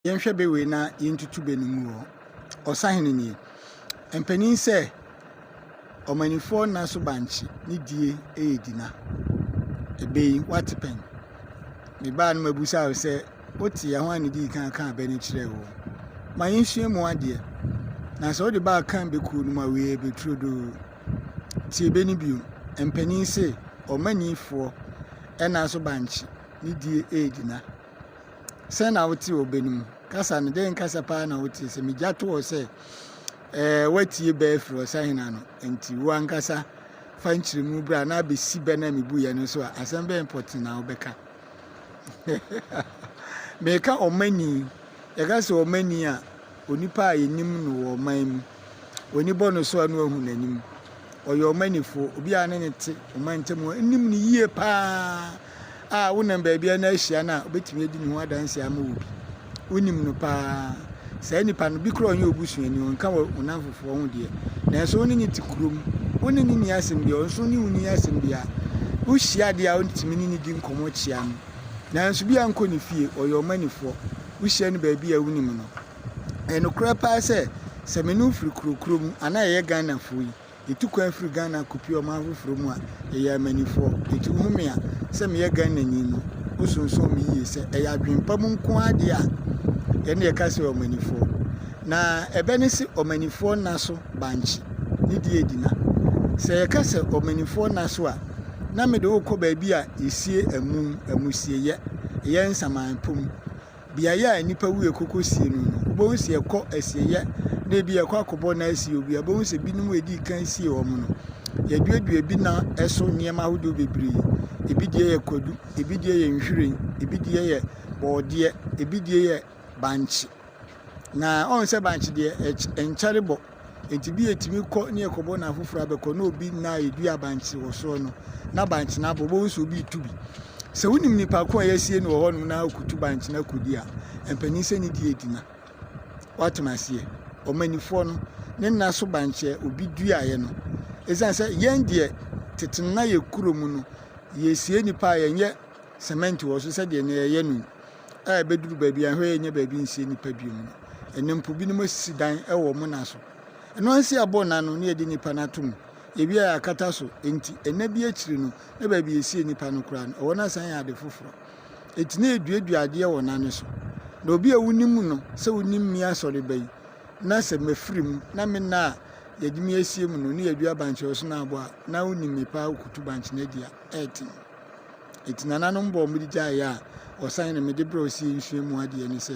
Yɛnhwɛ bɛ wei na yɛntutu bɛ no mu wɔ Ɔsahene nie. Mpanin sɛ, ɔmanifoɔ nna so bankye ne die yɛ dina. Ɛbɛ yi, woate pɛn? Mebaa no mabusa wo sɛ, wote a hwan na ɛdii kan kaa bɛ no kyerɛɛ wo? Ma yɛnsua mu adeɛ. Na sɛ wode ba ka bɛkuo no mu a, wei yɛ bɛ turodoo. Tie bɛ no bio. Mpanin se, ɔmanifoɔ nna so bankye ne die yɛ dina. Sɛn na wote wɔ bɛ no mu? Kasa no, dɛn kasa paa na wote? Sɛ megya to hɔ sɛ, ɛɛ woatie bɛ afiri ɔsahene ano, nti wo ankasa fa nkyerɛmu bra na abɛsi bɛ no a mebuiɛ no so a, asɛm bɛn pɔtee na wobɛka? Meka ɔmani. Yɛka sɛ ɔmani a, onipa a yɛnim no wɔ ɔman mu. W'ani bɔ no so a na wahu n'anim. Ɔyɛ ɔmanifo, obi a ne ne te ɔman ntam a nim no yie paa a wonam baabi a na ahyia no a obetumi adi ne ho adanse ama wo bi. Wonim no paa. Saa nipa no, bi koraa ɔnyɛ obusuani, ɔnka wo nnamfofoɔ ho deɛ, nanso wo ne no te kurom, wo ne no nni asɛm biara, ɔno nso ne wo nni asɛm biara. Wohyia deɛ a wotumi ne no di nkɔmmɔ kyia no, nanso bi a nkɔ ne fie, ɔyɛ ɔmanifoɔ. Wohyia no baabi a wonim no. Ɛyɛ nokorɛ paa sɛ, sɛ me ne wo firi kuro korɔ mu anaa yɛyɛ Ghanafoɔ yi, yɛtu kwan firi Ghana kɔpue ɔman foforɔ mu a, yɛyɛ amannifoɔ. Enti wohu me a, sɛ meyɛ Ghanani no, wosonsɔn me yie. Sɛ ɛyɛ adwene pa mu nko ara deɛ a, yɛne yɛka sɛ yɛyɛ ɔmannifoɔ. Na ɛbɛ ne se ɔmannifoɔ nna so bankye ne die di na. Sɛ yɛka sɛ ɔmannifoɔ nna so a, na mede wo rekɔ baabi a yɛsie amu, amusieyɛ, ɛyɛ nsaman po mu. Beaeɛ a nnipa wu ɛkɔkɔ sie no no, wobɛhu sɛ yɛkɔ asieeɛ na ebi yɛkɔ akɔbɔ na asie obi a, wobɛhu sɛ binom a ɛdii kan sie wɔn no, yɛaduadua bi na ɛso nneɛma ahodoɔ bebree. Ebi deɛ yɛ kwadu, ebi deɛ yɛ nhwiren, ebi deɛ yɛ bɔɔdeɛ, ebi deɛ yɛ bankye. Na ɔhu sɛ bankye deɛ ɛnkyɛre bɔ. Enti bi yɛtumi kɔ ne yɛkɔbɔ na afoforɔ abɛkɔ na obi nna a yɛdua bankye wɔ soɔ no na bankye no abɔ, wobɛhu sɛ obi retu bi. Sɛ wonim nipa ko a yɛasie no wɔ hɔnom na ɔkɔtu bankye no akɔdi a, mpanin sɛ ne die di na. Woatem aseɛ? Ɔmanifoɔ no, ne nna so bankye a obi duaeɛ no, ɛsiane sɛ yɛn deɛ tete no na yɛ kuro mu no, yɛsie nipa a yɛnyɛ cement wɔ so sɛdeɛ na yɛyɛ no yi. A ɛbɛduru baabi a ɛhɔ yɛnyɛ baabi nsie nipa bio no. Ɛnnɛ mpo, binom asisi dan wɔ wɔn nna so. Ɛno ara nsi abɔ nna no na yɛde nnipa no ato mu. Yɛwie a yɛakata so. Enti, nna bi akyiri no, na baabi a yɛsie nnipa no koraa no, ɛhɔ no asan yɛ ade foforɔ. Enti na yɛduadua adeɛ wɔ nna no so. Na obi a wonim no sɛ wonim me asɔreba yi, na sɛ mafiri mu na me nna a yɛde me asie mu no ne yɛadua bankye wɔ so na abɔ a, na wonim me paa wokutu bankye no adi a, ɛyɛ den. Enti nananom bɔ a wɔde gyaeɛ a wɔsan no mede brɛ wo sɛ yɛnsua mu adeɛ ne sɛ,